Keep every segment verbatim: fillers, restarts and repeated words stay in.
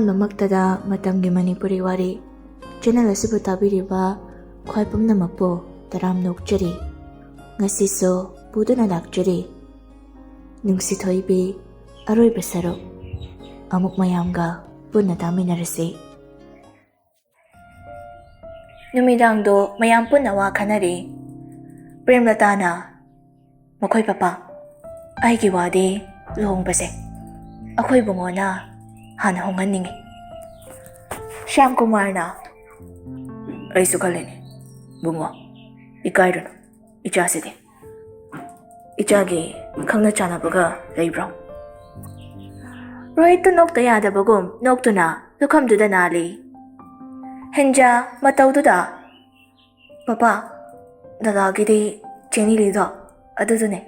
ꯑꯍꯥꯟꯕꯃꯛꯇꯗ ꯃꯇꯝꯒꯤ ꯃꯅꯤꯄꯨꯔꯤ ꯋꯥꯔꯤ ꯆꯦꯅꯦꯜ ꯑꯁꯤꯕꯨ ꯇꯥꯕꯤꯔꯤꯕ ꯈ꯭ꯋꯥꯏ ꯄꯨꯝꯅꯃꯛꯄꯨ ꯇꯔꯥꯝꯅ ꯑꯣꯛꯆꯔꯤ꯫ ꯉꯁꯤꯁꯨ ꯄꯨꯗꯨꯅ ꯂꯥꯛꯆꯔꯤ ꯅꯨꯡꯁꯤ ꯊꯣꯏꯕꯤ ꯑꯔꯣꯏꯕ ꯁꯔꯨꯛ꯫ ꯑꯃꯨꯛ ꯃꯌꯥꯝꯒ ꯄꯨꯟꯅ ꯇꯥꯃꯤꯟꯅꯔꯁꯤ꯫ ꯅꯨꯃꯤꯗꯥꯡꯗꯣ ꯃꯌꯥꯝ ꯄꯨꯟꯅ ꯋꯥ ꯈꯟꯅꯔꯤ꯫ ꯄ꯭ꯔꯦꯝꯂꯇꯥꯅ, "ꯃꯈꯣꯏ ꯄꯄꯥ, ꯑꯩꯒꯤ ꯋꯥꯗꯤ ꯂꯨꯍꯣꯡꯕꯁꯦ ꯑꯩꯈꯣꯏ ꯕꯨꯡꯉꯣꯅ ꯍꯥꯟꯅ ꯍꯣꯡꯍꯟꯅꯤꯡꯉꯤ꯫" ꯁ꯭ꯌꯥꯝ ꯀꯨꯃꯥꯔꯅ, "ꯑꯩꯁꯨ ꯈꯜꯂꯤꯅꯦ ꯕꯨꯡꯉꯣ, ꯏꯀꯥꯏꯔꯨꯅꯨ, ꯏꯆꯥꯁꯤꯗꯤ ꯏꯆꯥꯒꯤ ꯈꯪꯅ ꯆꯥꯟꯅꯕꯒ ꯂꯩꯕ꯭ꯔꯣ?" ꯔꯣꯍꯤꯠꯇꯨ ꯅꯣꯛꯇ ꯌꯥꯗꯕꯒꯨꯝ ꯅꯣꯛꯇꯨꯅ ꯂꯨꯈꯝꯗꯨꯗ ꯅꯥꯜꯂꯤ꯫ ꯍꯦꯟꯖꯥ ꯃꯇꯧꯗꯨꯗ, "ꯄꯄꯥ, ꯗꯗꯥꯒꯤꯗꯤ ꯆꯦ ꯅꯤꯂꯤꯗꯣ ꯑꯗꯨꯗꯨꯅꯦ꯫"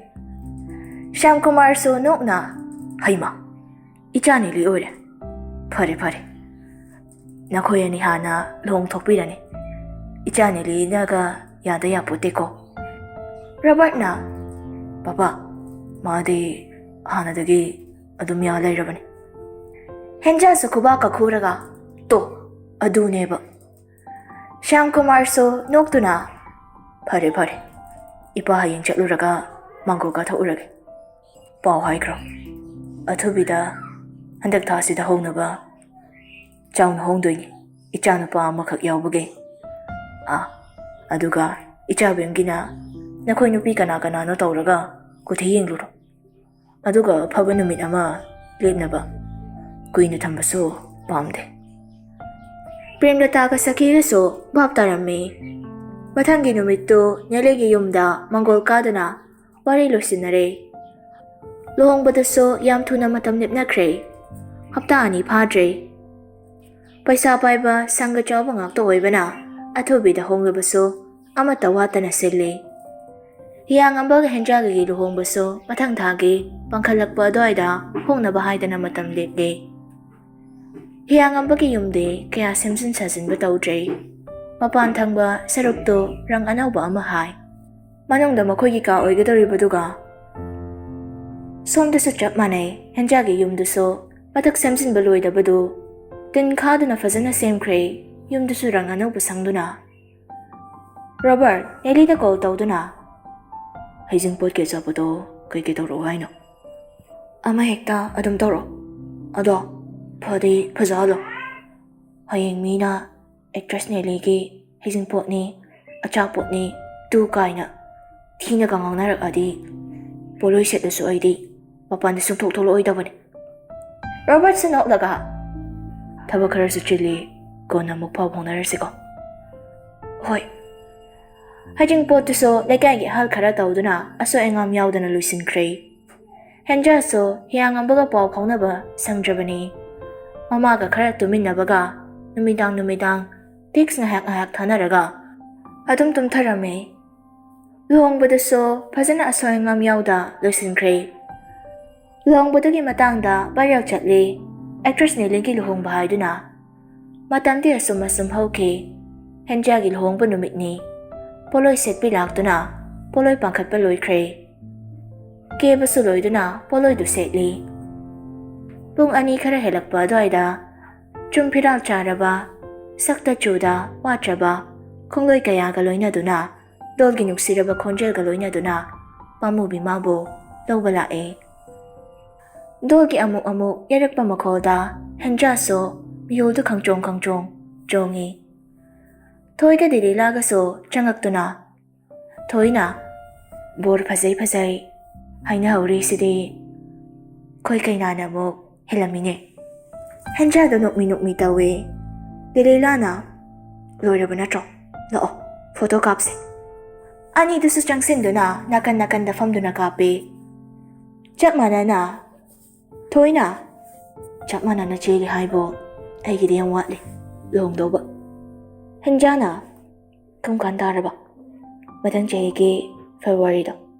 ꯁ꯭ꯌꯥꯝ ꯀꯨꯃꯥꯔꯁꯨ ꯅꯣꯛꯅ, "ꯍꯩꯃꯥ, ꯏꯆꯥ ꯅꯤꯂꯤ ꯑꯣꯏꯔꯦ꯫ ꯐꯔꯦ, ꯐꯔꯦ꯫ ꯅꯈꯣꯏ ꯑꯅꯤ ꯍꯥꯟꯅ ꯂꯨꯍꯣꯡꯊꯣꯛꯄꯤꯔꯅꯤ꯫ ꯏꯆꯥ ꯅꯤꯂꯤꯅꯒ ꯌꯥꯗ ꯌꯥꯄꯣꯠꯇꯦꯀꯣ꯫" ꯔꯣꯕꯔꯠꯅ, "ꯄꯄꯥ, ꯃꯥꯗꯤ ꯍꯥꯟꯅꯗꯒꯤ ꯑꯗꯨꯝ ꯌꯥ ꯂꯩꯔꯕꯅꯤ꯫" ꯍꯦꯟꯖꯥꯁꯨ ꯈꯨꯕꯥꯛꯀ ꯈꯨꯔꯒ, "ꯇꯣ, ꯑꯗꯨꯅꯦꯕ꯫" ꯁ꯭ꯌꯥꯝ ꯀꯨꯃꯥꯔꯁꯨ ꯅꯣꯛꯇꯨꯅ, "ꯐꯔꯦ, ꯐꯔꯦ꯫ ꯏꯄꯥ ꯍꯌꯦꯡ ꯆꯠꯂꯨꯔꯒ ꯃꯥꯡꯒꯣꯜ ꯀꯥꯊꯣꯛꯎꯔꯒꯦ꯫ ꯄꯥꯎ ꯍꯥꯏꯈ꯭ꯔꯣ꯫ ꯑꯊꯨꯕꯤꯗ ꯍꯟꯗꯛ ꯊꯥꯁꯤꯗ ꯍꯧꯅꯕ ꯆꯥꯎꯅ ꯍꯣꯡꯗꯣꯏꯅꯤ, ꯏꯆꯥꯅꯨꯄꯥ ꯑꯃꯈꯛ ꯌꯥꯎꯕꯒꯤ꯫ ꯑꯥ, ꯑꯗꯨꯒ ꯏꯆꯥꯕꯦꯝꯒꯤꯅ ꯅꯈꯣꯏ ꯅꯨꯄꯤ ꯀꯅꯥ ꯀꯅꯥꯅꯣ ꯇꯧꯔꯒ ꯀꯨꯊꯤ ꯌꯦꯡꯂꯨꯔꯣ꯫ ꯑꯗꯨꯒ ꯑꯐꯕ ꯅꯨꯃꯤꯠ ꯑꯃ ꯂꯦꯞꯅꯕ꯫ ꯀꯨꯏꯅ ꯊꯝꯕꯁꯨ ꯄꯥꯝꯗꯦ꯫" ꯄ꯭ꯔꯦꯝꯂꯇꯥꯒ ꯁꯈꯤꯒꯁꯨ ꯚꯥꯞ ꯇꯥꯔꯝꯃꯤ꯫ ꯃꯊꯪꯒꯤ ꯅꯨꯃꯤꯠꯇꯨ ꯅꯦꯂꯦꯒꯤ ꯌꯨꯝꯗ ꯃꯪꯒꯣꯜ ꯀꯥꯗꯨꯅ ꯋꯥꯔꯤ ꯂꯣꯏꯁꯤꯟꯅꯔꯦ꯫ ꯂꯨꯍꯣꯡꯕꯗꯁꯨ ꯌꯥꯝ ꯊꯨꯅ ꯃꯇꯝ ꯂꯦꯞꯅꯈ꯭ꯔꯦ꯫ ꯍꯞꯇꯥ ꯑꯅꯤ ꯐꯥꯗ꯭ꯔꯦ꯫ ꯄꯩꯁꯥ ꯄꯥꯏꯕ ꯁꯪꯒ ꯆꯥꯎꯕ ꯉꯥꯛꯇ ꯑꯣꯏꯕꯅ ꯑꯊꯨꯕꯤꯗ ꯍꯣꯡꯂꯕꯁꯨ ꯑꯃꯠꯇ ꯋꯥꯠꯇꯅ ꯁꯤꯜꯂꯤ꯫ ꯍꯤꯌꯥꯡꯉꯝꯕꯒ ꯍꯦꯟꯖꯥꯒꯒꯤ ꯂꯨꯍꯣꯡꯕꯁꯨ ꯃꯊꯪ ꯊꯥꯒꯤ ꯄꯥꯡꯈꯠꯂꯛꯄ ꯑꯗꯨꯋꯥꯏꯗ ꯍꯣꯡꯅꯕ ꯍꯥꯏꯗꯅ ꯃꯇꯝ ꯂꯦꯞꯂꯤ꯫ ꯍꯤꯌꯥꯡꯉꯝꯕꯒꯤ ꯌꯨꯝꯗꯤ ꯀꯌꯥ ꯁꯦꯝꯖꯤꯟ ꯁꯥꯖꯤꯟꯕ ꯇꯧꯗ꯭ꯔꯦ꯫ ꯃꯄꯥꯟ ꯊꯪꯕ ꯁꯔꯨꯛꯇꯨ ꯔꯪ ꯑꯅꯧꯕ ꯑꯃ ꯍꯥꯏ꯫ ꯃꯅꯨꯡꯗ ꯃꯈꯣꯏꯒꯤ ꯀꯥ ꯑꯣꯏꯒꯗꯧꯔꯤꯕꯗꯨꯒ ꯁꯣꯝꯗꯁꯨ ꯆꯞ ꯃꯥꯟꯅꯩ꯫ ꯍꯦꯟꯖꯥꯒꯤ ꯌꯨꯝꯗꯨꯁꯨ ꯃꯊꯛ ꯁꯦꯝꯖꯤꯟꯕ ꯂꯣꯏꯗꯕꯗꯨ ꯇꯤꯟ ꯈꯥꯗꯨꯅ ꯐꯖꯅ ꯁꯦꯝꯈ꯭ꯔꯦ꯫ ꯌꯨꯝꯗꯁꯨ ꯔꯪ ꯑꯅꯧꯕ ꯁꯪꯗꯨꯅ꯫ ꯔꯣꯕꯔꯠ, ꯅꯦꯂꯤꯗ ꯀꯣꯜ ꯇꯧꯗꯨꯅ, "ꯍꯩꯖꯤꯡꯄꯣꯠꯀꯤ ꯑꯆꯥꯄꯣꯠꯇꯣ ꯀꯩꯀꯩ ꯇꯧꯔꯛꯑꯣ ꯍꯥꯏꯅꯣ?" "ꯑꯃ ꯍꯦꯛꯇ ꯑꯗꯨꯝ ꯇꯧꯔꯣ꯫ ꯑꯗꯣ ꯐꯗꯤ ꯐꯖꯍꯜꯂꯣ꯫ ꯍꯌꯦꯡ ꯃꯤꯅ ꯑꯦꯛꯇ꯭ꯔꯦꯁ ꯅꯦꯂꯤꯒꯤ ꯍꯩꯖꯤꯡꯄꯣꯠꯅꯤ, ꯑꯆꯥꯄꯣꯠꯅꯤ, ꯇꯨ ꯀꯥꯏꯅ ꯊꯤꯅꯒ ꯉꯥꯡꯅꯔꯛꯑꯗꯤ ꯄꯣꯠꯂꯣꯏ ꯁꯦꯠꯂꯁꯨ ꯑꯩꯗꯤ ꯃꯄꯥꯟꯗ ꯁꯨꯡꯊꯣꯛ ꯊꯣꯛꯂꯛꯑꯣꯏꯗꯕꯅꯤ꯫" ꯔꯣꯕꯔꯠꯁꯨ ꯅꯣꯛꯂꯒ, "ꯊꯕꯛ ꯈꯔꯁꯨ ꯆꯤꯜꯂꯤ, ꯀꯣꯟꯅ ꯑꯃꯨꯛ ꯄꯥꯎ ꯐꯥꯎꯅꯔꯁꯤꯀꯣ꯫" "ꯍꯣꯏ꯫" ꯍꯩꯖꯤꯡꯄꯣꯠꯇꯨꯁꯨ ꯂꯩꯀꯥꯏꯒꯤ ꯑꯍꯜ ꯈꯔ ꯇꯧꯗꯨꯅ ꯑꯁꯣꯏ ꯑꯉꯥꯝ ꯌꯥꯎꯗꯅ ꯂꯣꯏꯁꯤꯟꯈ꯭ꯔꯦ꯫ ꯍꯦꯟꯖꯥꯁꯨ ꯍꯤꯌꯥꯡꯉꯝꯕꯒ ꯄꯥꯎ ꯐꯥꯎꯅꯕ ꯁꯪꯗ꯭ꯔꯕꯅꯤ꯫ ꯃꯃꯥꯒ ꯈꯔ ꯇꯨꯃꯤꯟꯅꯕꯒ ꯅꯨꯃꯤꯗꯥꯡ ꯅꯨꯃꯤꯗꯥꯡ ꯇꯦꯛꯁ ꯉꯥꯏꯍꯥꯛ ꯉꯥꯏꯍꯥꯛ ꯊꯥꯅꯔꯒ ꯑꯗꯨꯝ ꯇꯨꯝꯊꯔꯝꯃꯤ꯫ ꯂꯨꯍꯣꯡꯕꯗꯨꯁꯨ ꯐꯖꯅ ꯑꯁꯣꯏ ꯑꯉꯥꯝ ꯌꯥꯎꯗ ꯂꯣꯏꯁꯤꯟꯈ꯭ꯔꯦ꯫ ꯂꯨꯍꯣꯡꯕꯗꯨꯒꯤ ꯃꯇꯥꯡꯗ ꯚꯥꯏꯔꯦꯜ ꯆꯠꯂꯤ꯫ ꯑꯦꯛꯇ꯭ꯔꯦꯁ ꯅꯦꯂꯤꯒꯤ ꯂꯨꯍꯣꯡꯕ ꯍꯥꯏꯗꯨꯅ꯫ ꯃꯇꯝꯗꯤ ꯑꯁꯨꯝ ꯑꯁꯨꯝ ꯍꯧꯈꯤ꯫ ꯍꯦꯟꯖꯥꯒꯤ ꯂꯨꯍꯣꯡꯕ ꯅꯨꯃꯤꯠꯅꯤ꯫ ꯄꯣꯠꯂꯣꯏ ꯁꯦꯠꯄꯤ ꯂꯥꯛꯇꯨꯅ ꯄꯣꯠꯂꯣꯏ ꯄꯥꯡꯈꯠꯄ ꯂꯣꯏꯈ꯭ꯔꯦ꯫ ꯀꯦꯕꯁꯨ ꯂꯣꯏꯗꯨꯅ ꯄꯣꯠꯂꯣꯏꯗꯨ ꯁꯦꯠꯂꯤ꯫ ꯄꯨꯡ ꯑꯅꯤ ꯈꯔ ꯍꯦꯜꯂꯛꯄ ꯑꯗꯨꯋꯥꯏꯗ ꯆꯨꯝ ꯐꯤꯔꯥꯜ ꯆꯥꯔꯕ, ꯁꯛꯇ ꯆꯨꯗ ꯋꯥꯠꯇ꯭ꯔꯕ ꯈꯣꯡꯂꯣꯏ ꯀꯌꯥꯒ ꯂꯣꯏꯅꯗꯨꯅ, ꯗꯣꯜꯒꯤ ꯅꯨꯡꯁꯤꯔꯕ ꯈꯣꯟꯖꯦꯜꯒ ꯂꯣꯏꯅꯗꯨꯅ ꯄꯥꯝꯃꯨꯕꯤ ꯃꯥꯕꯨ ꯂꯧꯕ ꯂꯥꯛꯑꯦ꯫ ꯗꯣꯜꯒꯤ ꯑꯃꯨꯛ ꯑꯃꯨꯛ ꯌꯩꯔꯛꯄ ꯃꯈꯣꯜꯗ ꯍꯦꯟꯖꯥꯁꯨ ꯃꯤꯍꯨꯜꯗꯨ ꯈꯪꯆꯣꯡ ꯈꯪꯆꯣꯡ ꯆꯣꯡꯉꯤ꯫ ꯊꯣꯏꯒ ꯗꯤꯂꯤꯂꯥꯒꯁꯨ ꯆꯪꯉꯛꯇꯨꯅ, "ꯊꯣꯏꯅ ꯕꯣꯔ ꯐꯖꯩ ꯐꯖꯩ ꯍꯥꯏꯅꯍꯧꯔꯤꯁꯤꯗꯤ ꯑꯩꯈꯣꯏ ꯀꯩꯅꯥꯅ ꯑꯃꯨꯛ ꯍꯦꯜꯂꯝꯃꯤꯅꯦ꯫" ꯍꯦꯟꯖꯥꯗꯣ ꯅꯣꯛꯃꯤ ꯅꯣꯛꯃꯤ ꯇꯧꯋꯦ꯫ ꯗꯤꯂꯤꯂꯥꯅ, "ꯂꯣꯏꯔꯕ ꯅꯠꯇ꯭ꯔꯣ? ꯂꯥꯛꯑꯣ, ꯐꯣꯇꯣ ꯀꯥꯞꯁꯦ꯫" ꯑꯅꯤꯗꯨꯁꯨ ꯆꯪꯁꯤꯟꯗꯨꯅ ꯅꯥꯀꯟ ꯅꯥꯀꯟꯗ ꯐꯝꯗꯨꯅ ꯀꯥꯞꯄꯦ꯫ ꯆꯞ ꯃꯥꯟꯅꯅ ꯊꯣꯏꯅ, "ꯆꯞ ꯃꯥꯟꯅꯅ ꯆꯦꯜꯂꯤ ꯍꯥꯏꯕꯨ ꯑꯩꯒꯤꯗꯤ ꯌꯥꯝ ꯋꯥꯠꯂꯤ ꯂꯨꯍꯣꯡꯗꯧꯕ꯫" ꯍꯦꯟꯖꯥꯅ, "ꯀꯔꯝ ꯀꯥꯟ ꯇꯥꯔꯕ?" "ꯃꯊꯪ ꯆꯍꯤꯒꯤ ꯐꯦꯕ꯭ꯔꯨꯋꯥꯔꯤꯗꯣ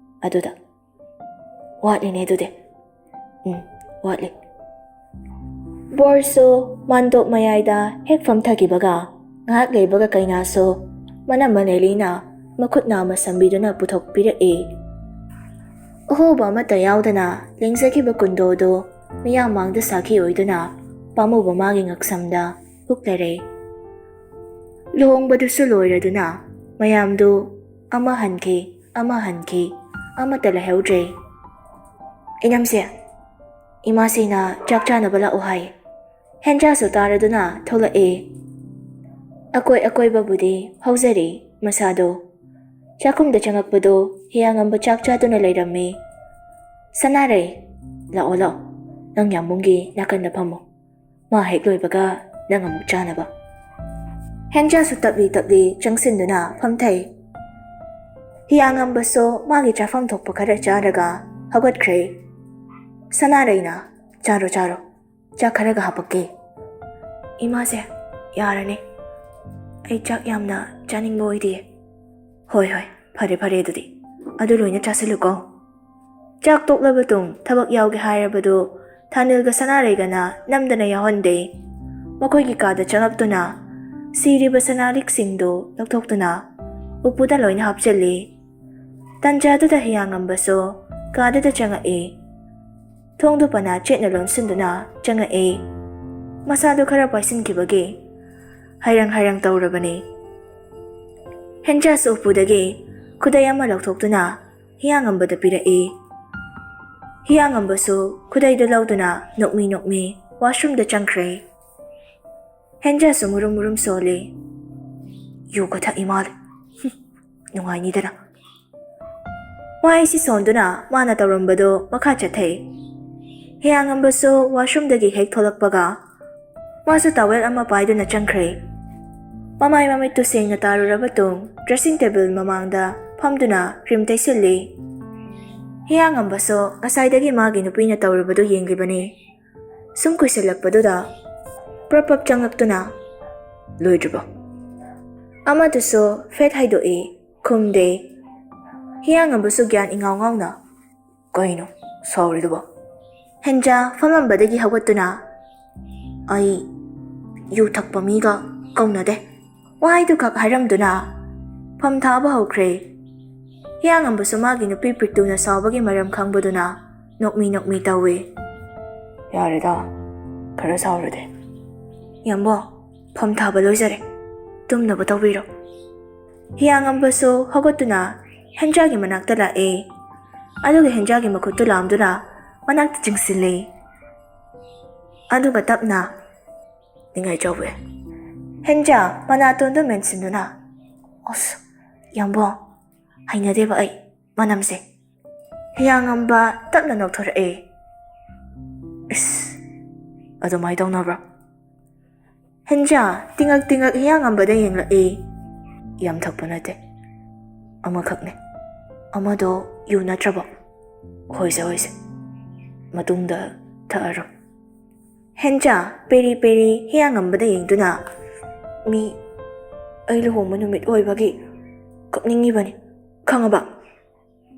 ꯑꯗꯨꯗ꯫" "ꯋꯥꯠꯂꯤꯅꯦ ꯑꯗꯨꯗꯤ꯫" "ꯎꯝ, ꯋꯥꯠꯂꯤ꯫" ꯕꯣꯔꯁꯨ ꯃꯥꯟꯗꯣꯞ ꯃꯌꯥꯏꯗ ꯍꯦꯛ ꯐꯝꯊꯈꯤꯕꯒ ꯉꯥꯏꯍꯥꯛ ꯂꯩꯕꯒ ꯀꯩꯅꯥꯁꯨ ꯃꯅꯝꯃ ꯅꯦꯂꯤꯅ ꯃꯈꯨꯠ ꯅꯥꯝꯃ ꯁꯝꯕꯤꯗꯨꯅ ꯄꯨꯊꯣꯛꯄꯤꯔꯛꯏ꯫ ꯑꯍꯣꯕ ꯑꯃꯠꯇ ꯌꯥꯎꯗꯅ ꯂꯦꯡꯖꯈꯤꯕ ꯀꯨꯟꯗꯣꯗꯨ ꯃꯤꯌꯥꯝ ꯃꯥꯡꯗ ꯁꯥꯈꯤ ꯑꯣꯏꯗꯨꯅ ꯄꯥꯝꯃꯨꯕ ꯃꯥꯒꯤ ꯉꯛꯁꯝꯗ ꯍꯨꯛꯂꯔꯦ꯫ ꯂꯨꯍꯣꯡꯕꯗꯨꯁꯨ ꯂꯣꯏꯔꯗꯨꯅ ꯃꯌꯥꯝꯗꯨ ꯑꯃ ꯍꯟꯈꯤ, ꯑꯃ ꯍꯟꯈꯤ, ꯑꯃꯠꯇ ꯂꯩꯍꯧꯗ꯭ꯔꯦ꯫ "ꯏꯅꯝꯁꯦ, ꯏꯃꯥꯁꯤꯅ ꯆꯥꯛ ꯆꯥꯅꯕ ꯂꯥꯛꯑꯣ ꯍꯥꯏ꯫" ꯍꯦꯟꯖꯥꯁꯨ ꯇꯥꯔꯗꯨꯅ ꯊꯣꯛꯂꯛꯑꯦ꯫ ꯑꯀꯣꯏ ꯑꯀꯣꯏꯕꯕꯨꯗꯤ ꯍꯧꯖꯔꯤ ꯃꯁꯥꯗꯣ꯫ ꯆꯥꯛꯈꯨꯝꯗ ꯆꯪꯉꯛꯄꯗꯣ ꯍꯤꯌꯥꯉꯝꯕ ꯆꯥꯛ ꯆꯥꯗꯨꯅ ꯂꯩꯔꯝꯃꯤ꯫ "ꯁꯅꯥꯔꯩ, ꯂꯥꯛꯑꯣ ꯂꯥꯛꯑꯣ, ꯅꯪ ꯌꯥꯝꯕꯨꯡꯒꯤ ꯅꯥꯀꯟꯗ ꯐꯝꯃꯣ꯫ ꯃꯥ ꯍꯦꯛ ꯂꯣꯏꯕꯒ ꯅꯪ ꯑꯃꯨꯛ ꯆꯥꯅꯕ꯫" ꯍꯦꯟꯖꯥꯁꯨ ꯇꯞꯂꯤ ꯇꯞꯂꯤ ꯆꯪꯁꯤꯟꯗꯨꯅ ꯐꯝꯊꯩ꯫ ꯍꯤꯌꯥꯉꯝꯕꯁꯨ ꯃꯥꯒꯤ ꯆꯥꯐꯝ ꯊꯣꯛꯄ ꯈꯔ ꯆꯥꯔꯒ ꯍꯧꯒꯠꯈ꯭ꯔꯦ꯫ ꯁꯅꯥꯔꯩꯅ, "ꯆꯥꯔꯣ ꯆꯥꯔꯣ, ꯆꯥꯛ ꯈꯔꯒ ꯍꯥꯄꯛꯀꯦ꯫" "ꯏꯃꯥꯁꯦ, ꯌꯥꯔꯅꯤ, ꯑꯩ ꯆꯥꯛ ꯌꯥꯝꯅ ꯆꯥꯅꯤꯡꯕ ꯑꯣꯏꯗꯤꯌꯦ꯫" "ꯍꯣꯏ ꯍꯣꯏ, ꯐꯔꯦ ꯐꯔꯦ, ꯑꯗꯨꯗꯤ ꯑꯗꯨ ꯂꯣꯏꯅ ꯆꯥꯁꯤꯜꯂꯨꯀꯣ꯫" ꯆꯥꯛ ꯇꯣꯛꯂꯕ ꯇꯨꯡ ꯊꯕꯛ ꯌꯥꯎꯒꯦ ꯍꯥꯏꯔꯕꯗꯨ ꯊꯥꯅꯤꯜꯒ ꯁꯅꯥꯔꯩꯒꯅ ꯅꯝꯗꯅ ꯌꯥꯎꯍꯟꯗꯦ꯫ ꯃꯈꯣꯏꯒꯤ ꯀꯥꯗ ꯆꯪꯉꯛꯇꯨꯅ ꯁꯤꯔꯤꯕ ꯁꯅꯥꯔꯤꯛꯁꯤꯡꯗꯨ ꯂꯧꯊꯣꯛꯇꯨꯅ ꯎꯄꯨꯗ ꯂꯣꯏꯅ ꯍꯥꯞꯆꯤꯜꯂꯤ꯫ ꯇꯟꯖꯥꯗꯨꯗ ꯍꯤꯌꯥꯉꯝꯕꯁꯨ ꯀꯥꯗꯨꯗ ꯆꯪꯉꯛꯏ꯫ ꯊꯣꯡꯗꯨ ꯄꯅꯥ ꯆꯦꯠꯅ ꯂꯣꯟꯁꯤꯟꯗꯨꯅ ꯆꯪꯉꯛꯏ꯫ ꯃꯁꯥꯗꯨ ꯈꯔ ꯄꯥꯏꯁꯤꯟꯈꯤꯕꯒꯤ ꯍꯥꯏꯔꯪ ꯍꯥꯏꯔꯪ ꯇꯧꯔꯕꯅꯤ꯫ ꯍꯦꯟꯖꯥꯁꯨ ꯎꯄꯨꯗꯒꯤ ꯈꯨꯗꯩ ꯑꯃ ꯂꯧꯊꯣꯛꯇꯨꯅ ꯍꯤꯌꯥꯉꯝꯕꯗ ꯄꯤꯔꯛꯏ꯫ ꯍꯤꯌꯥꯉꯝꯕꯁꯨ ꯈꯨꯗꯩꯗꯨ ꯂꯧꯗꯨꯅ ꯅꯣꯛꯃꯤ ꯅꯣꯛꯃꯤ ꯋꯥꯁꯔꯨꯝꯗ ꯆꯪꯈ꯭ꯔꯦ꯫ ꯍꯦꯟꯖꯥꯁꯨ ꯃꯨꯔꯨꯝ ꯃꯨꯔꯨꯝ ꯁꯣꯜꯂꯤ꯫ "ꯌꯨꯒ ꯊꯛꯏ ꯃꯥꯜꯂꯤ꯫ ꯍꯨꯝ, ꯅꯨꯡꯉꯥꯏꯅꯤꯗꯅ꯫" ꯃꯥꯏꯁꯤ ꯁꯣꯟꯗꯨꯅ ꯃꯥꯅ ꯇꯧꯔꯝꯕꯗꯨ ꯃꯈꯥ ꯆꯠꯊꯩ꯫ ꯍꯤꯌꯥꯉꯝꯕꯁꯨ ꯋꯥꯁꯔꯨꯝꯗꯒꯤ ꯍꯦꯛ ꯊꯣꯛꯂꯛꯄꯒ ꯃꯥꯁꯨ ꯇꯥꯋꯦꯜ ꯑꯃ ꯄꯥꯏꯗꯨꯅ ꯆꯪꯈ꯭ꯔꯦ꯫ ꯃꯃꯥꯏ ꯃꯃꯤꯠꯇꯨ ꯁꯦꯡꯅ ꯇꯥꯔꯨꯔꯕ ꯇꯨꯡ ꯗ꯭ꯔꯦꯁꯤꯡ ꯇꯦꯕꯜ ꯃꯃꯥꯡꯗ ꯐꯝꯗꯨꯅ ꯀ꯭ꯔꯤꯝ ꯇꯩꯁꯤꯜꯂꯤ꯫ ꯍꯤꯌꯥꯉꯝꯕꯁꯨ ꯉꯁꯥꯏꯗꯒꯤ ꯃꯥꯒꯤ ꯅꯨꯄꯤꯅ ꯇꯧꯔꯤꯕꯗꯨ ꯌꯦꯡꯂꯤꯕꯅꯤ꯫ ꯁꯨꯝ ꯀꯨꯏꯁꯤꯜꯂꯛꯄꯗꯨꯗ ꯄ꯭ꯔꯞ ꯄ꯭ꯔꯞ ꯆꯪꯂꯛꯇꯨꯅ, "ꯂꯣꯏꯗ꯭ꯔꯤꯕꯣ?" ꯑꯃꯗꯨꯁꯨ ꯐꯦꯠ ꯍꯥꯏꯗꯣꯛꯏ, ꯈꯨꯝꯗꯦ꯫ ꯍꯤꯌꯥꯉꯝꯕꯁꯨ ꯒ꯭ꯌꯥꯟ ꯏꯉꯥꯎ ꯉꯥꯎꯅ, "ꯀꯩꯅꯣ ꯁꯥꯎꯔꯤꯗꯨꯕꯣ?" ꯍꯦꯟꯖꯥ ꯐꯝꯂꯝꯕꯗꯒꯤ ꯍꯧꯒꯠꯇꯨꯅ, "ꯑꯩ ꯌꯨ ꯊꯛꯄ ꯃꯤꯒ ꯀꯧꯅꯗꯦ" ꯋꯥꯍꯩꯗꯨꯈꯛ ꯍꯥꯏꯔꯝꯗꯨꯅ ꯐꯝ ꯊꯥꯕ ꯍꯧꯈ꯭ꯔꯦ꯫ ꯍꯤꯌꯥꯉꯝꯕꯁꯨ ꯃꯥꯒꯤ ꯅꯨꯄꯤ ꯄ꯭ꯔꯤꯇꯨꯅ ꯁꯥꯎꯕꯒꯤ ꯃꯔꯝ ꯈꯪꯕꯗꯨꯅ ꯅꯣꯛꯃꯤ ꯅꯣꯛꯃꯤ ꯇꯧꯏ꯫ "ꯌꯥꯔꯦꯗ, ꯈꯔ ꯁꯥꯎꯔꯨꯗꯦ꯫ ꯌꯥꯝꯕꯣ, ꯐꯝ ꯊꯥꯕ ꯂꯣꯏꯖꯔꯦ꯫ ꯇꯨꯝꯅꯕ ꯇꯧꯕꯤꯔꯣ꯫ ꯍꯤꯌꯥꯉꯝꯕꯁꯨ ꯍꯧꯒꯠꯇꯨꯅ ꯍꯦꯟꯖꯥꯒꯤ ꯃꯅꯥꯛꯇ ꯂꯥꯛꯑꯦ꯫ ꯑꯗꯨꯒ ꯍꯦꯟꯖꯥꯒꯤ ꯃꯈꯨꯠꯇꯨ ꯂꯥꯝꯗꯨꯅ ꯃꯅꯥꯛꯇ ꯆꯤꯡꯁꯤꯜꯂꯦ꯫ ꯑꯗꯨꯒ ꯇꯞꯅ, "ꯅꯤꯡꯉꯥꯏ ꯆꯥꯎꯕ ꯌꯥꯏ꯫" ꯍꯦꯟꯖꯥ ꯃꯅꯥꯇꯣꯟꯗꯨ ꯃꯦꯟꯁꯤꯟꯗꯨꯅ, "ꯑꯁ, ꯌꯥꯝꯕꯣ, ꯍꯩꯅꯗꯦꯕ ꯑꯩ ꯃꯅꯝꯁꯦ꯫" ꯍꯤꯌꯥꯉꯝꯕ ꯇꯞꯅ ꯅꯣꯛꯊꯣꯔꯛꯑꯦ꯫ "ꯏꯁ, ꯑꯗꯨꯃꯥꯏ ꯇꯧꯅꯕ꯭ꯔꯣ?" ꯍꯦꯟꯖꯥ ꯇꯤꯉꯛ ꯇꯤꯉꯛ ꯍꯤꯌꯥꯉꯝꯕꯗ ꯌꯦꯡꯂꯛꯑꯦ꯫ "ꯌꯥꯝ ꯊꯛꯄ ꯅꯠꯇꯦ, ꯑꯃꯈꯛꯅꯦ꯫ ꯑꯃꯗꯣ ꯌꯨ ꯅꯠꯇ꯭ꯔꯕꯣ?" "ꯍꯣꯏꯁꯦ, ꯍꯣꯏꯁꯦ, ꯃꯇꯨꯡꯗ ꯊꯛꯑꯔꯣꯏ꯫" ꯍꯦꯟꯖꯥ ꯄꯦꯔꯤ ꯄꯦꯔꯤ ꯍꯤꯌꯥꯉꯝꯕꯗ ꯌꯦꯡꯗꯨꯅ, "ꯃꯤ, ꯑꯩ ꯂꯨꯍꯣꯡꯕ ꯅꯨꯃꯤꯠ ꯑꯣꯏꯕꯒꯤ ꯀꯞꯅꯤꯡꯉꯤꯕꯅꯤ, ꯈꯪꯉꯕ?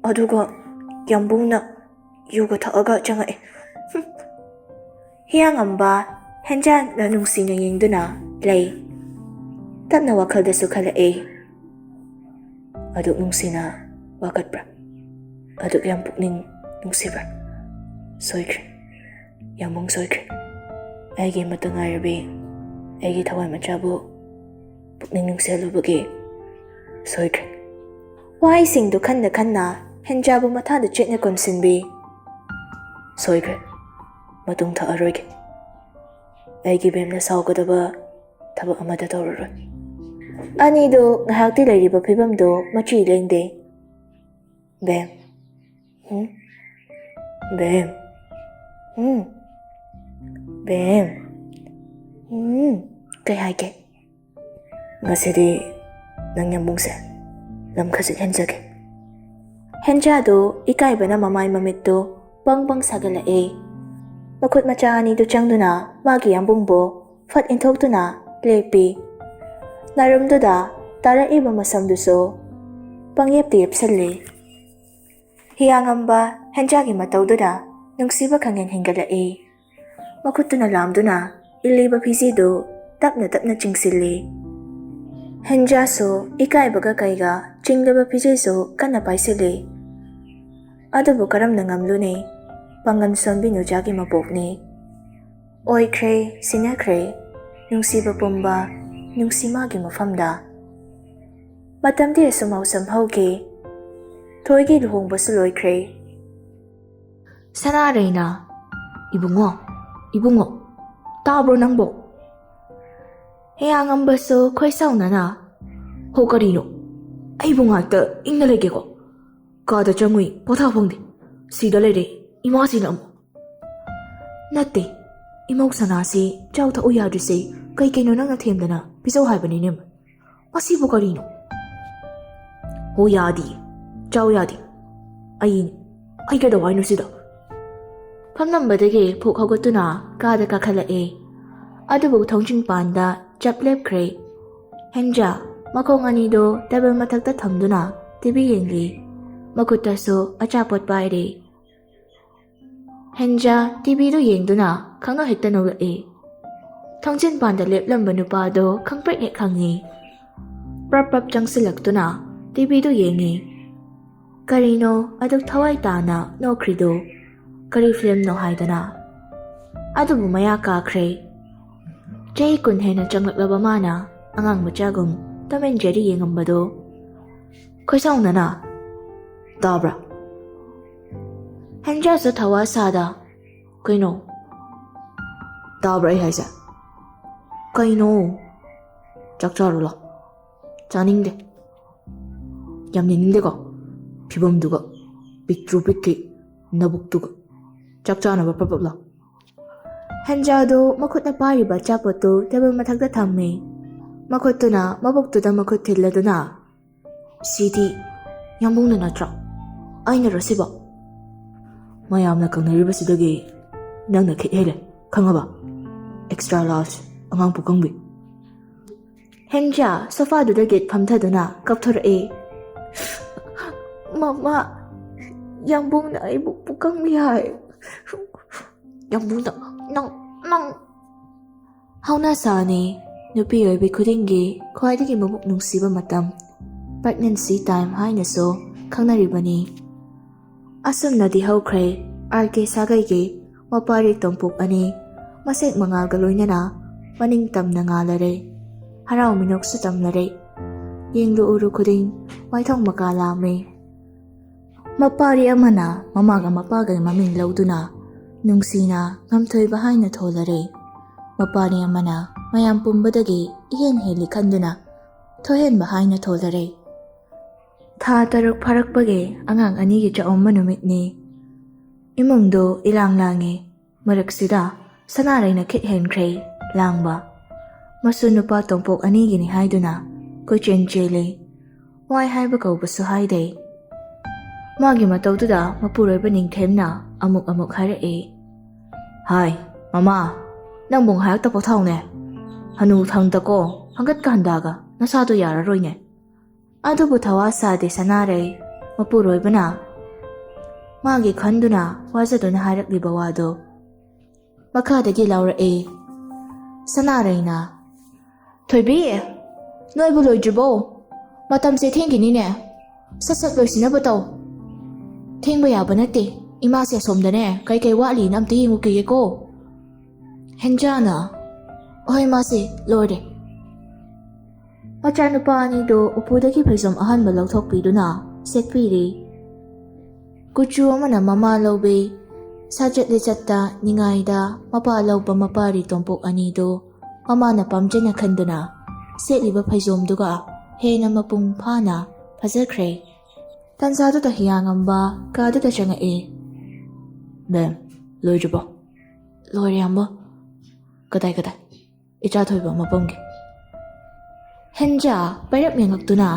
ꯑꯗꯨꯒ ꯌꯥꯝꯕꯨꯡꯅ ꯌꯨꯒ ꯊꯛꯑꯒ ꯆꯪꯉꯛꯑꯦ꯫" ꯍꯨꯝ꯫ ꯍꯤꯌꯥꯉꯝꯕ ꯍꯦꯟꯖꯥꯗ ꯅꯨꯡꯁꯤꯅ ꯌꯦꯡꯗꯨꯅ ꯂꯩ꯫ ꯇꯞꯅ ꯋꯥꯈꯜꯗꯁꯨ ꯈꯜꯂꯛꯑꯦ꯫ "ꯑꯗꯨꯛ ꯅꯨꯡꯁꯤꯅ ꯋꯥꯀꯠꯄ꯭ꯔꯥ? ꯑꯗꯨꯛ ꯌꯥꯝ ꯄꯨꯛꯅꯤꯡ ꯅꯨꯡꯁꯤꯕ꯭ꯔꯥ? ꯁꯣꯏꯈ꯭ꯔꯦ, ꯌꯥꯝꯕꯨꯡ ꯁꯣꯏꯈ꯭ꯔꯦ꯫ ꯑꯩꯒꯤ ꯑꯃꯠꯇ ꯉꯥꯏꯔꯕꯤ, ꯑꯩꯒꯤ ꯊꯋꯥꯏ ꯃꯆꯥꯕꯨ ꯄꯨꯛꯅꯤꯡ ꯅꯨꯡꯁꯤꯍꯜꯂꯨꯕꯒꯤ ꯁꯣꯏꯈ꯭ꯔꯦ꯫" ꯋꯥꯍꯩꯁꯤꯡꯗꯨ ꯈꯟꯅ ꯈꯟꯅ ꯍꯦꯟꯖꯥꯕꯨ ꯃꯊꯥꯗ ꯆꯦꯠꯅ ꯀꯣꯟꯁꯤꯟꯕꯤ꯫ "ꯁꯣꯏꯈ꯭ꯔꯦ, ꯃꯇꯨꯡ ꯊꯛꯑꯔꯣꯏꯒꯦ꯫ ꯑꯩꯒꯤ ꯕꯦꯝꯅ ꯁꯥꯎꯒꯗꯕ ꯊꯕꯛ ꯑꯃꯠꯇ ꯇꯧꯔꯔꯣꯏ꯫" ꯑꯅꯤꯗꯨ ꯉꯥꯏꯍꯥꯛꯇꯤ ꯂꯩꯔꯤꯕ ꯐꯤꯕꯝꯗꯨ ꯃꯆꯤ ꯂꯦꯡꯗꯦ꯫ "ꯕꯦꯝ, ꯎꯝ? ꯕꯦꯝ, ꯎꯝ? ꯕꯦꯝ, ꯎꯝ?" "ꯀꯩ ꯍꯥꯏꯒꯦ?" "ꯉꯁꯤꯗꯤ ꯅꯪ ꯌꯥꯝꯕꯨꯡꯁꯦ ꯂꯝ ꯈꯖꯤꯛ ꯍꯦꯟꯖꯒꯦ꯫" ꯍꯦꯟꯖꯥꯗꯨ ꯏꯀꯥꯏꯕꯅ ꯃꯃꯥꯏ ꯃꯃꯤꯠꯇꯨ ꯄꯪ ꯄꯪ ꯁꯥꯒꯠꯂꯛꯑꯦ꯫ ꯃꯈꯨꯠ ꯃꯆꯥ ꯑꯅꯤꯗꯨ ꯆꯪꯗꯨꯅ ꯃꯥꯒꯤ ꯌꯥꯝꯕꯨꯡꯕꯨ ꯐꯠ ꯏꯟꯊꯣꯛꯇꯨꯅ ꯂꯦꯞꯄꯤ꯫ ꯅꯥꯔꯨꯝꯗꯨꯗ ꯇꯥꯔꯛꯏꯕ ꯃꯁꯝꯗꯨꯁꯨ ꯄꯪꯌꯦꯞꯇ ꯌꯦꯞꯁꯜꯂꯤ꯫ ꯍꯤꯌꯥꯉꯝꯕ ꯍꯦꯟꯖꯥꯒꯤ ꯃꯇꯧꯗꯨꯗ ꯅꯨꯡꯁꯤꯕ ꯈꯪꯍꯦꯟ ꯍꯦꯟꯒꯠꯂꯛꯏ꯫ ꯃꯈꯨꯠꯇꯨꯅ ꯂꯥꯝꯗꯨꯅ ꯏꯜꯂꯤꯕ ꯐꯤꯖꯦꯗꯨ ꯇꯞꯅ ꯇꯞꯅ ꯆꯤꯡꯁꯤꯜꯂꯤ꯫ ꯍꯦꯟꯖꯥꯁꯨ ꯏꯀꯥꯏꯕꯒ ꯀꯩꯒ ꯆꯤꯡꯂꯕ ꯐꯤꯖꯦꯁꯨ ꯀꯟꯅ ꯄꯥꯏꯁꯤꯜꯂꯤ꯫ ꯑꯗꯨꯕꯨ ꯀꯔꯝꯅ ꯉꯝꯂꯨꯅꯤ? ꯄꯥꯡꯒꯜ ꯁꯣꯟꯕꯤ ꯅꯨꯖꯥꯒꯤ ꯃꯄꯣꯛꯅꯤ꯫ ꯑꯣꯏꯈ꯭ꯔꯦ, ꯁꯤꯟꯅꯈ꯭ꯔꯦ, ꯅꯨꯡꯁꯤꯕ ꯄꯨꯝꯕ, ꯅꯨꯡꯁꯤ ꯃꯥꯒꯤ ꯃꯐꯝꯗ꯫ ꯃꯇꯝꯗꯤ ꯑꯁꯨꯝ ꯍꯧꯁꯝ ꯍꯧꯈꯤ꯫ ꯊꯣꯏꯒꯤ ꯂꯨꯍꯣꯡꯕꯁꯨ ꯂꯣꯏꯈ꯭ꯔꯦ꯫ ꯁꯅꯥꯔꯩꯅ, "ꯏꯕꯨꯡꯉꯣ, ꯏꯕꯨꯡꯉꯣ, ꯇꯥꯕ꯭ꯔꯣ ꯅꯪꯕꯣ?" ꯍꯦꯌꯥꯉꯝꯕꯁꯨ ꯈꯣꯏꯁꯥꯎꯅꯅ, "ꯍꯣ, ꯀꯔꯤꯅꯣ? ꯑꯩꯕꯨ ꯉꯥꯛꯇ ꯏꯪꯅ ꯂꯩꯒꯦꯀꯣ꯫ ꯀꯥꯗ ꯆꯪꯉꯨꯏ, ꯄꯣꯊꯥꯐꯝꯗꯤ꯫ ꯁꯤꯗ ꯂꯩꯔꯦ, ꯏꯃꯥꯁꯤꯅ ꯑꯃꯨꯛ꯫" "ꯅꯠꯇꯦ, ꯏꯃꯧ ꯁꯅꯥꯁꯤ ꯆꯥꯎ ꯊꯛꯎ ꯌꯥꯗ꯭ꯔꯤꯁꯦ ꯀꯩ ꯀꯩꯅꯣ ꯅꯪꯅ ꯊꯦꯝꯗꯅ ꯄꯤꯖꯧ ꯍꯥꯏꯕꯅꯤꯅꯦ꯫ ꯃꯁꯤꯕꯨ ꯀꯔꯤꯅꯣ?" "ꯍꯣ, ꯌꯥꯗꯤ, ꯆꯥꯎ ꯌꯥꯗꯤ꯫ ꯑꯩ, ꯑꯩ ꯀꯩꯗꯧ ꯍꯥꯏꯅꯣ ꯁꯤꯗ?" ꯐꯝꯂꯝꯕꯗꯒꯤ ꯐꯨꯛ ꯍꯧꯒꯠꯇꯨꯅ ꯀꯥꯗ ꯀꯥꯈꯠꯂꯛꯑꯦ꯫ ꯑꯗꯨꯕꯨ ꯊꯣꯡꯖꯤꯟ ꯄꯥꯟꯗ ꯆꯞ ꯂꯦꯞꯈ꯭ꯔꯦ꯫ ꯍꯦꯟꯖꯥ ꯃꯈꯣꯡ ꯑꯅꯤꯗꯨ ꯇꯦꯕꯜ ꯃꯊꯛꯇ ꯊꯝꯗꯨꯅ ꯇꯤꯚꯤ ꯌꯦꯡꯂꯤ꯫ ꯃꯈꯨꯠꯇꯁꯨ ꯑꯆꯥꯄꯣꯠ ꯄꯥꯏꯔꯤ꯫ ꯍꯦꯟꯖꯥ ꯇꯤꯚꯤꯗꯨ ꯌꯦꯡꯗꯨꯅ ꯈꯪꯅꯧ ꯍꯦꯛꯇ ꯅꯣꯛꯂꯛꯏ꯫ ꯊꯣꯡꯖꯤꯟ ꯄꯥꯟꯗ ꯂꯦꯞꯂꯝꯕ ꯅꯨꯄꯥꯗꯣ ꯈꯪꯄ꯭ꯔꯦꯛ ꯍꯦꯛ ꯈꯪꯉꯤ꯫ ꯄ꯭ꯔꯞ ꯄ꯭ꯔꯞ ꯆꯪꯁꯤꯜꯂꯛꯇꯨꯅ ꯇꯤꯚꯤꯗꯨ ꯌꯦꯡꯉꯤ꯫ ꯀꯔꯤꯅꯣ ꯑꯗꯨꯛ ꯊꯋꯥꯏ ꯇꯥꯅ ꯅꯣꯛꯈ꯭ꯔꯤꯗꯨ? ꯀꯔꯤ ꯐꯤꯂꯝꯅꯣ ꯍꯥꯏꯗꯅ? ꯑꯗꯨꯕꯨ ꯃꯌꯥ ꯀꯥꯈ꯭ꯔꯦ꯫ ꯆꯍꯤ ꯀꯨꯟ ꯍꯦꯟꯅ ꯆꯪꯂꯛꯂꯕ ꯃꯥꯅ ꯑꯉꯥꯡ ꯃꯆꯥꯒꯨꯝ ꯇꯣꯝ ꯑꯦꯟ ꯖꯦꯔꯤ ꯌꯦꯡꯉꯝꯕꯗꯨ꯫ ꯈꯣꯏꯁꯥꯎꯅꯅ, "ꯇꯥꯕ꯭ꯔꯥ?" ꯍꯦꯟꯖꯥꯁꯨ ꯊꯋꯥ ꯁꯥꯗ, "ꯀꯩꯅꯣ? ꯇꯥꯕ꯭ꯔꯥ ꯑꯩ ꯍꯥꯏꯁꯦ? ꯀꯩꯅꯣ? ꯆꯥꯛ ꯆꯥꯔꯨ ꯂꯥꯎ꯫" "ꯆꯥꯅꯤꯡꯗꯦ꯫" "ꯌꯥꯝ ꯌꯦꯡꯅꯤꯡꯗꯦꯀꯣ? ꯐꯤꯕꯝꯗꯨꯒ, ꯄꯤꯛꯇ꯭ꯔꯨ ꯄꯤꯛꯈꯩ ꯅꯕꯨꯛꯇꯨꯒ꯫ ꯆꯥꯛ ꯆꯥꯅꯕ ꯄꯞ ꯄꯞ ꯂꯥꯎ꯫" ꯍꯦꯟꯖꯥꯗꯨ ꯃꯈꯨꯠꯅ ꯄꯥꯏꯔꯤꯕ ꯑꯆꯥꯄꯣꯠꯇꯨ ꯇꯦꯕꯜ ꯃꯊꯛꯇ ꯊꯝꯃꯤ꯫ ꯃꯈꯨꯠꯇꯨꯅ ꯃꯕꯨꯛꯇꯨꯗ ꯃꯈꯨꯠ ꯊꯤꯜꯂꯗꯨꯅ, "ꯁꯤꯗꯤ ꯌꯥꯝꯕꯨꯡꯅ ꯅꯠꯇ꯭ꯔꯣ? ꯑꯩꯅꯔꯣ ꯁꯤꯕꯣ? ꯃꯌꯥꯝꯅ ꯀꯪꯅꯔꯤꯕꯁꯤꯗꯒꯤ ꯅꯪꯅ ꯈꯤꯠ ꯍꯦꯜꯂꯦ, ꯈꯪꯉꯕ? Extra large, ꯑꯉꯥꯡ ꯄꯨꯀꯪꯕꯤ꯫" ꯍꯦꯟꯖꯥ ꯁꯣꯐꯥꯗꯨꯗꯒꯤ ꯐꯝꯊꯗꯨꯅ ꯀꯞꯊꯣꯔꯛꯏ꯫ "ꯃꯃꯥ, ꯌꯥꯝꯕꯨꯡꯅ ꯑꯩꯕꯨ ꯄꯨꯀꯪꯕꯤ ꯍꯥꯏ꯫ ꯌꯥꯝꯕꯨꯡꯅ, ꯅꯪ, ꯅꯪ꯫" ꯍꯧꯅꯁꯥꯅꯤ, ꯅꯨꯄꯤ ꯑꯣꯏꯕꯤ ꯈꯨꯗꯤꯡꯒꯤ ꯈ꯭ꯋꯥꯏꯗꯒꯤ ꯃꯕꯨꯛ ꯅꯨꯡꯁꯤꯕ ꯃꯇꯝ, pregnancy time ꯍꯥꯏꯅꯁꯨ ꯈꯪꯅꯔꯤꯕꯅꯤ꯫ ꯑꯁꯨꯝꯅꯗꯤ ꯍꯧꯈ꯭ꯔꯦ ꯑꯥꯔ ꯀꯦ ꯁꯥꯒꯩꯒꯤ ꯋꯥꯄꯥꯔꯤ ꯇꯣꯝꯄꯣꯛ ꯑꯅꯤ, ꯃꯁꯦꯛ ꯃꯉꯥꯜꯒ ꯂꯣꯏꯅꯅ ꯃꯅꯤꯡ ꯇꯝꯅ ꯉꯥꯜꯂꯔꯦ꯫ ꯍꯔꯥꯎ ꯃꯤꯅꯣꯛꯁꯨ ꯇꯝꯂꯔꯦ꯫ ꯌꯦꯡꯂꯨ ꯎꯔꯨ ꯈꯨꯗꯤꯡ ꯋꯥꯏꯊꯣꯡ ꯃꯀꯥ ꯂꯥꯝꯃꯦ꯫ ꯃꯄꯥꯔꯤ ꯑꯃꯅ ꯃꯃꯥꯒ ꯃꯄꯥꯒꯤ ꯃꯃꯤꯡ ꯂꯧꯗꯨꯅ ꯅꯨꯡꯁꯤꯅ ꯉꯝꯊꯣꯏꯕ ꯍꯥꯏꯅ ꯊꯣꯜꯂꯔꯦ꯫ ꯃꯄꯥꯔꯤ ꯑꯃꯅ ꯃꯌꯥꯝ ꯄꯨꯝꯕꯗꯒꯤ ꯏꯍꯦꯟ ꯍꯦꯜꯂꯤ ꯈꯟꯗꯨꯅ ꯊꯣꯏꯍꯦꯟꯕ ꯍꯥꯏꯅ ꯊꯣꯜꯂꯔꯦ꯫ ꯊꯥ ꯇꯔꯨꯛ ꯐꯥꯔꯛꯄꯒꯤ ꯑꯉꯥꯡ ꯑꯅꯤꯒꯤ ꯆꯥꯛꯎꯝꯕ ꯅꯨꯃꯤꯠꯅꯤ꯫ ꯏꯃꯨꯡꯗꯨ ꯏꯂꯥꯡ ꯂꯥꯡꯉꯤ꯫ ꯃꯔꯛꯁꯤꯗ ꯁꯅꯥꯔꯩꯅ ꯈꯤꯠ ꯍꯦꯟꯈ꯭ꯔꯦ ꯂꯥꯡꯕ꯫ ꯃꯁꯨ ꯅꯨꯄꯥ ꯇꯣꯝꯄꯣꯛ ꯑꯅꯤꯒꯤꯅꯤ ꯍꯥꯏꯗꯨꯅ ꯀꯣꯏꯆꯦꯟ ꯆꯦꯜꯂꯤ꯫ ꯋꯥꯏ ꯍꯥꯏꯕ ꯀꯧꯕꯁꯨ ꯍꯥꯏꯗꯦ꯫ ꯃꯥꯒꯤ ꯃꯇꯧꯗꯨꯗ ꯃꯄꯨꯔꯣꯏꯕ ꯅꯤꯡꯊꯦꯝꯅ ꯑꯃꯨꯛ ꯑꯃꯨꯛ ꯍꯥꯏꯔꯛꯏ, "ꯍꯥꯏ, ꯃꯃꯥ, ꯅꯪꯕꯨ ꯉꯥꯏꯍꯥꯛꯇ ꯄꯣꯊꯥꯎꯅꯦ꯫ ꯍꯅꯨ ꯊꯪꯗꯀꯣ ꯍꯪꯒꯠꯀ ꯍꯟꯗꯥꯒ ꯅꯁꯥꯗꯣ ꯌꯥꯔꯔꯣꯏꯅꯦ꯫" ꯑꯗꯨꯕꯨ ꯊꯋꯥ ꯁꯥꯗꯦ ꯁꯅꯥꯔꯩ꯫ ꯃꯄꯨꯔꯣꯏꯕꯅ ꯃꯥꯒꯤ ꯈꯟꯗꯨꯅ ꯋꯥꯖꯗꯨꯅ ꯍꯥꯏꯔꯛꯂꯤꯕ ꯋꯥꯗꯣ꯫ ꯃꯈꯥꯗꯒꯤ ꯂꯥꯎꯔꯛꯑꯦ ꯁꯅꯥꯔꯩꯅ, "ꯊꯣꯏꯕꯤ, ꯅꯣꯏꯕꯨ ꯂꯣꯏꯗ꯭ꯔꯤꯕꯣ? ꯃꯇꯝꯁꯦ ꯊꯦꯡꯈꯤꯅꯤꯅꯦ꯫ ꯁꯠ ꯁꯠ ꯂꯣꯏꯁꯤꯟꯅꯕ ꯇꯧ꯫ ꯊꯦꯡꯕ ꯌꯥꯕ ꯅꯠꯇꯦ꯫ ꯏꯃꯥꯁꯦ ꯑꯁꯣꯝꯗꯅꯦ ꯀꯩ ꯀꯩ ꯋꯥꯠꯂꯤꯅ ꯑꯝꯇ ꯌꯦꯡꯉꯨꯈꯤꯒꯦꯀꯣ꯫" ꯍꯦꯟꯖꯥꯅ, "ꯍꯣꯏ ꯃꯥꯁꯦ, ꯂꯣꯏꯔꯦ꯫" ꯃꯆꯥꯅꯨꯄꯥ ꯑꯅꯤꯗꯨ ꯎꯄꯨꯗꯒꯤ ꯐꯩꯖꯣꯝ ꯑꯍꯟꯕ ꯂꯧꯊꯣꯛꯄꯤꯗꯨꯅ ꯁꯦꯠꯄꯤꯔꯦ꯫ ꯀꯨꯆꯨ ꯑꯃꯅ ꯃꯃꯥ ꯂꯧꯕꯤ, ꯁꯥꯖꯠ ꯂꯤꯆꯠꯇ ꯅꯤꯡꯉꯥꯏꯗ ꯃꯄꯥ ꯂꯧꯕ ꯃꯄꯥꯔꯤ ꯇꯣꯝꯄꯣꯛ ꯑꯅꯤꯗꯨ ꯃꯃꯥꯅ ꯄꯥꯝꯖꯅ ꯈꯟꯗꯨꯅ ꯁꯦꯠꯂꯤꯕ ꯐꯩꯖꯣꯝꯗꯨꯒ ꯍꯦꯟꯅ ꯃꯄꯨꯡ ꯐꯥꯅ ꯐꯖꯈ꯭ꯔꯦ꯫ ꯇꯟꯖꯥꯗꯨꯗ ꯍꯤꯌꯥꯡꯉꯝꯕ ꯀꯥꯗꯨꯗ ꯆꯪꯉꯛꯏ꯫ "ꯕꯦꯝ, ꯂꯣꯏꯗ꯭ꯔꯤꯕꯣ?" "ꯂꯣꯏꯔꯦ, ꯌꯥꯝꯕ꯫" "ꯀꯗꯥꯏ, ꯀꯗꯥꯏ?" "ꯏꯆꯥ ꯊꯣꯏꯕ ꯃꯐꯝꯒꯤ꯫" ꯍꯦꯟꯖꯥ ꯄꯩꯔꯞ ꯌꯦꯡꯉꯛꯇꯨꯅ,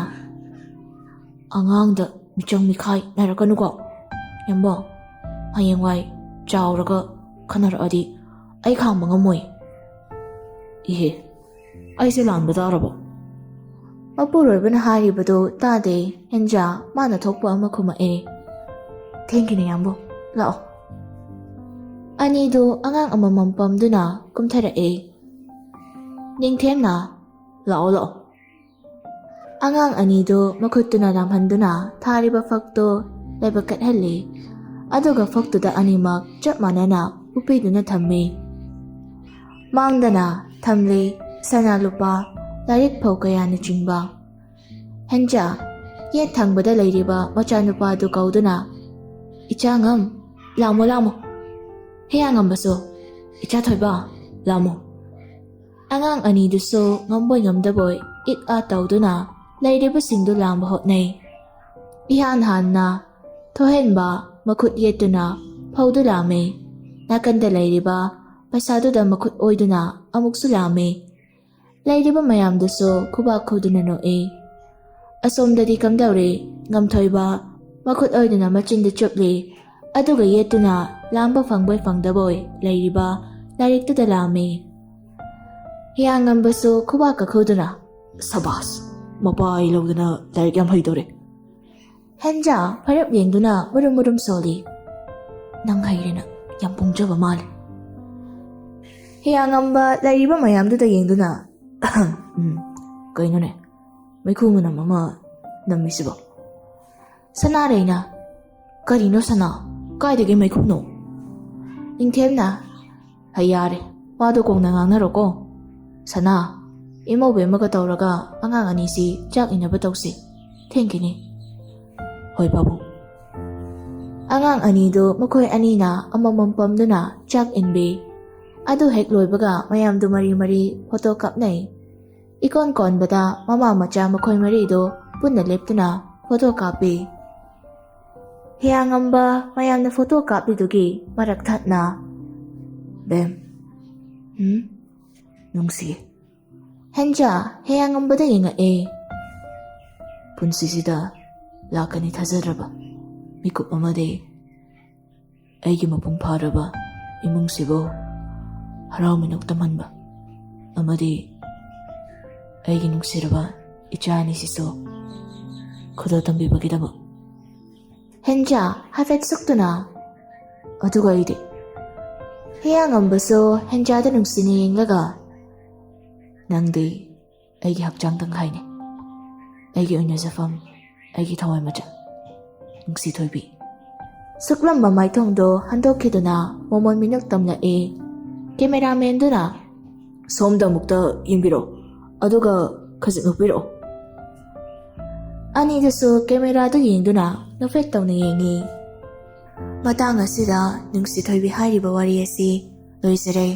"ꯑꯉꯥꯡꯗ ꯃꯤꯆꯪ ꯃꯤꯈꯥꯏ ꯅꯥꯏꯔꯛꯀꯅꯨꯀꯣ, ꯌꯥꯝꯕ꯫ ꯍꯌꯦꯡꯋꯥꯏ ꯆꯥꯎꯔꯒ ꯈꯟꯅꯔꯛꯑꯗꯤ ꯑꯩ ꯈꯥꯡꯕ ꯉꯝꯃꯣꯏ꯫" "ꯏꯍꯦ, ꯑꯩꯁꯦ ꯂꯥꯟꯕ ꯇꯥꯔꯕꯣ?" ꯃꯄꯨꯔꯣꯏꯕꯅ ꯍꯥꯏꯔꯤꯕꯗꯨ ꯇꯥꯗꯦ ꯍꯦꯟꯖꯥ꯫ ꯃꯥꯅ ꯊꯣꯛꯄ ꯑꯃ ꯈꯨꯝꯃꯛꯑꯦ꯫ "ꯊꯦꯡꯈꯤꯅꯤ ꯌꯥꯝꯕꯨ, ꯂꯥꯛꯑꯣ꯫" ꯑꯅꯤꯗꯨ ꯑꯉꯥꯡ ꯑꯃꯃꯝ ꯄꯝꯗꯨꯅ ꯀꯨꯝꯊꯔꯛꯑꯦ꯫ ꯅꯤꯡꯊꯦꯝꯅ, "ꯂꯥꯛꯑꯣ, ꯂꯥꯛꯑꯣ꯫" ꯑꯉꯥꯡ ꯑꯅꯤꯗꯨ ꯃꯈꯨꯠꯇꯨꯅ ꯂꯥꯝꯍꯟꯗꯨꯅ ꯊꯥꯔꯤꯕ ꯐꯛꯇꯨ ꯂꯥꯏꯕꯛ ꯀꯠꯍꯜꯂꯤ꯫ ꯑꯗꯨꯒ ꯐꯛꯇꯨꯗ ꯑꯅꯤꯃꯛ ꯆꯞ ꯃꯥꯟꯅꯅ ꯎꯞꯄꯤꯗꯨꯅ ꯊꯝꯃꯤ꯫ ꯃꯥꯡꯗꯅ ꯊꯝꯂꯤ ꯁꯅꯥ ꯂꯨꯄꯥ, ꯂꯥꯏꯔꯤꯛ ꯐꯧ ꯀꯌꯥꯅꯆꯤꯡꯕ꯫ ꯍꯦꯟꯖꯥ ꯌꯦꯠ ꯊꯪꯕꯗ ꯂꯩꯔꯤꯕ ꯃꯆꯥꯅꯨꯄꯥ ꯑꯗꯨ ꯀꯧꯗꯨꯅ, "ꯏꯆꯥ ꯉꯝ, ꯂꯥꯝꯃꯣ ꯂꯥꯝꯃꯣ꯫ ꯍꯦꯌꯥꯉꯝꯕꯁꯨ, ꯏꯆꯥ ꯊꯣꯏꯕ, ꯂꯥꯝꯃꯣ꯫" ꯑꯉꯥꯡ ꯑꯅꯤꯗꯨꯁꯨ ꯉꯝꯕꯣꯏ ꯉꯝꯗꯕꯣꯏ ꯏꯛ ꯑꯥ ꯇꯧꯗꯨꯅ ꯂꯩꯔꯤꯕꯁꯤꯡꯗꯨ ꯂꯥꯝꯕ ꯍꯣꯠꯅꯩ꯫ ꯏꯍꯥꯟ ꯍꯥꯟꯅ ꯊꯣꯏꯍꯦꯟꯕ ꯃꯈꯨꯠ ꯌꯦꯠꯇꯨꯅ ꯐꯧꯗꯨ ꯂꯥꯝꯃꯤ꯫ ꯅꯥꯀꯟꯗ ꯂꯩꯔꯤꯕ ꯄꯩꯁꯥꯗꯨꯗ ꯃꯈꯨꯠ ꯑꯣꯏꯗꯨꯅ ꯑꯃꯨꯛꯁꯨ ꯂꯥꯝꯃꯤ꯫ ꯂꯩꯔꯤꯕ ꯃꯌꯥꯝꯗꯨꯁꯨ ꯈꯨꯕꯥꯛ ꯈꯨꯗꯨꯅ ꯅꯣꯛꯏ꯫ ꯑꯁꯣꯝꯗꯗꯤ ꯀꯝꯗꯧꯔꯤ? ꯉꯝꯊꯣꯏꯕ ꯃꯈꯨꯠ ꯑꯣꯏꯗꯨꯅ ꯃꯆꯤꯟꯗ ꯆꯨꯞꯂꯤ꯫ ꯑꯗꯨꯒ ꯌꯦꯠꯇꯨꯅ ꯂꯥꯝꯕ ꯐꯪꯕꯣꯏ ꯐꯪꯗꯕꯣꯏ ꯂꯩꯔꯤꯕ ꯂꯥꯏꯔꯤꯛꯇꯨꯗ ꯂꯥꯝꯃꯤ꯫ ꯍꯤꯌꯥꯡꯉꯝꯕꯁꯨ ꯈꯨꯕꯥꯛꯀ ꯈꯨꯗꯨꯅ, "ꯁꯕꯥꯁ! ꯃꯄꯥ ꯑꯩ ꯂꯧꯗꯅ ꯂꯥꯏꯔꯤꯛ ꯌꯥꯝ ꯍꯩꯗꯧꯔꯦ꯫" ꯍꯦꯟꯖꯥ ꯐꯔꯞ ꯌꯦꯡꯗꯨꯅ ꯃꯨꯔꯨꯝ ꯃꯨꯔꯨꯝ ꯁꯣꯜꯂꯤ꯫ "ꯅꯪ ꯍꯩꯔꯦꯅ ꯌꯥꯝ ꯄꯣꯡꯖꯕ ꯃꯥꯜꯂꯦ꯫" ꯍꯤꯌꯥꯡꯉꯝꯕ ꯂꯩꯔꯤꯕ ꯃꯌꯥꯝꯗꯨꯗ ꯌꯦꯡꯗꯨꯅ, "ꯎꯝ, ꯀꯩꯅꯣꯅꯦ, ꯃꯩꯈꯨ ꯃꯅꯝ ꯑꯃ ꯅꯝꯃꯤꯁꯤꯕꯣ?" ꯁꯅꯥꯔꯩꯅ, "ꯀꯔꯤꯅꯣ ꯁꯅꯥ? ꯀꯥꯏꯗꯒꯤ ꯃꯩꯈꯨꯅꯣ?" ꯅꯤꯡꯊꯦꯝꯅ, "ꯍꯩ ꯌꯥꯔꯦ, ꯋꯥꯗꯣ ꯀꯣꯟꯅ ꯉꯥꯡꯅꯔꯣꯀꯣ꯫ ꯁꯅꯥ, ꯏꯃꯧꯕꯦꯝꯃꯒ ꯇꯧꯔꯒ ꯑꯉꯥꯡ ꯑꯅꯤꯁꯤ ꯆꯥꯛ ꯏꯟꯅꯕ ꯇꯧꯁꯤ꯫ ꯊꯦꯡꯈꯤꯅꯤ꯫" "ꯍꯣꯏ ꯄꯥꯕꯨꯡ꯫" ꯑꯉꯥꯡ ꯑꯅꯤꯗꯨ ꯃꯈꯣꯏ ꯑꯅꯤꯅ ꯑꯃꯃꯝ ꯄꯝꯗꯨꯅ ꯆꯥꯛ ꯏꯟꯕꯤ꯫ ꯑꯗꯨ ꯍꯦꯛ ꯂꯣꯏꯕꯒ ꯃꯌꯥꯝꯗꯨ ꯃꯔꯤ ꯃꯔꯤ ꯐꯣꯇꯣ ꯀꯥꯞꯅꯩ꯫ ꯏꯀꯣꯟ ꯀꯣꯟꯕꯗ ꯃꯃꯥ ꯃꯆꯥ ꯃꯈꯣꯏ ꯃꯔꯤꯗꯨ ꯄꯨꯟꯅ ꯂꯦꯞꯇꯨꯅ ꯐꯣꯇꯣ ꯀꯥꯞꯄꯤ꯫ ꯍꯤꯌꯥꯡꯉꯝꯕ ꯃꯌꯥꯝꯅ ꯐꯣꯇꯣ ꯀꯥꯞꯂꯤꯗꯨꯒꯤ ꯃꯔꯛ ꯊꯠꯅ, "ꯕꯦꯝ, ꯎꯝ, ꯅꯨꯡꯁꯤꯌꯦ꯫" ꯍꯦꯟꯖꯥ ꯍꯤꯌꯥꯡꯉꯝꯕꯗ ꯌꯦꯡꯉꯛꯑꯦ꯫ "ꯄꯨꯟꯁꯤꯁꯤꯗ ꯂꯥꯛꯀꯅꯤ ꯊꯥꯖꯗ꯭ꯔꯕ ꯃꯤꯀꯨꯞ ꯑꯃꯗꯤ ꯑꯩꯒꯤ ꯃꯄꯨꯡ ꯐꯥꯔꯕ ꯏꯃꯨꯡꯁꯤꯕꯨ ꯍꯔꯥꯎ ꯃꯤꯅꯣꯛ ꯇꯝꯍꯟꯕ ꯑꯃꯗꯤ ꯑꯩꯒꯤ ꯅꯨꯡꯁꯤꯔꯕ ꯏꯆꯥ ꯑꯅꯤꯁꯤꯁꯨ ꯈꯨꯗꯣꯜ ꯇꯝꯕꯤꯕꯒꯤꯗꯃꯛ꯫" ꯍꯦꯟꯖꯥ ꯍꯥꯏꯐꯦꯠ ꯁꯨꯛꯇꯨꯅ, "ꯑꯗꯨꯒ ꯑꯩꯗꯤ?" ꯍꯤꯌꯥꯡꯉꯝꯕꯁꯨ ꯍꯦꯟꯖꯥꯗ ꯅꯨꯡꯁꯤꯅ ꯌꯦꯡꯂꯒ, "ꯅꯪꯗꯤ ꯑꯩꯒꯤ ꯍꯛꯆꯥꯡ ꯇꯪꯈꯥꯏꯅꯤ, ꯑꯩꯒꯤ ꯑꯣꯏꯅꯖꯐꯝ, ꯑꯩꯒꯤ ꯊꯋꯥꯏ ꯃꯆꯥ, ꯅꯨꯡꯁꯤ ꯊꯣꯏꯕꯤ꯫" ꯁꯨꯛꯂꯝꯕ ꯃꯥꯏꯊꯣꯡꯗꯣ ꯍꯟꯗꯣꯛꯈꯤꯗꯨꯅ ꯃꯣꯃꯣꯟ ꯃꯤꯅꯣꯛ ꯇꯝꯂꯛꯏ꯫ ꯀꯦꯃꯦꯔꯥꯃꯦꯟꯗꯨꯅ, "ꯁꯣꯝꯗ ꯑꯃꯨꯛꯇ ꯌꯦꯡꯕꯤꯔꯛꯑꯣ, ꯑꯗꯨꯒ ꯈꯖꯤꯛ ꯅꯣꯛꯄꯤꯔꯛꯑꯣ"꯫ ꯑꯅꯤꯗꯨꯁꯨ ꯀꯦꯃꯦꯔꯥꯗꯨ ꯌꯦꯡꯗꯨꯅ ꯅꯣꯛꯐꯦꯠ ꯇꯧꯅ ꯌꯦꯡꯉꯤ꯫ ꯃꯇꯥꯡ ꯑꯁꯤꯗ ꯅꯨꯡꯁꯤ ꯊꯣꯏꯕꯤ ꯍꯥꯏꯔꯤꯕ ꯋꯥꯔꯤ ꯑꯁꯤ ꯂꯣꯏꯖꯔꯦ꯫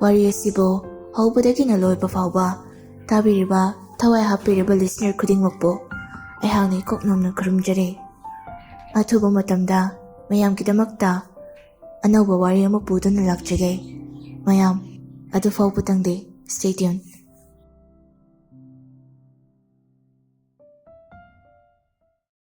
ꯋꯥꯔꯤ ꯑꯁꯤꯕꯨ ꯍꯧꯕꯗꯒꯤꯅ ꯂꯣꯏꯕ ꯐꯥꯎꯕ ꯇꯥꯕꯤꯔꯤꯕ, ꯊꯋꯥꯏ ꯍꯥꯞꯄꯤꯔꯤꯕ listener ꯈꯨꯗꯤꯡꯃꯛꯄꯨ ꯑꯩꯍꯥꯛꯅ ꯏꯀꯣꯛ ꯅꯣꯝꯅ ꯈꯨꯔꯨꯝꯖꯔꯤ꯫ ꯑꯊꯨꯕ ꯃꯇꯝꯗ ꯃꯌꯥꯝꯒꯤꯗꯃꯛꯇ ꯑꯅꯧꯕ ꯋꯥꯔꯤ ꯑꯃ ꯄꯨꯗꯨꯅ ꯂꯥꯛꯆꯒꯦ꯫ ꯃꯌꯥꯝ ꯑꯗꯨ ꯐꯥꯎꯕꯇꯪꯗꯤ stay tuned꯫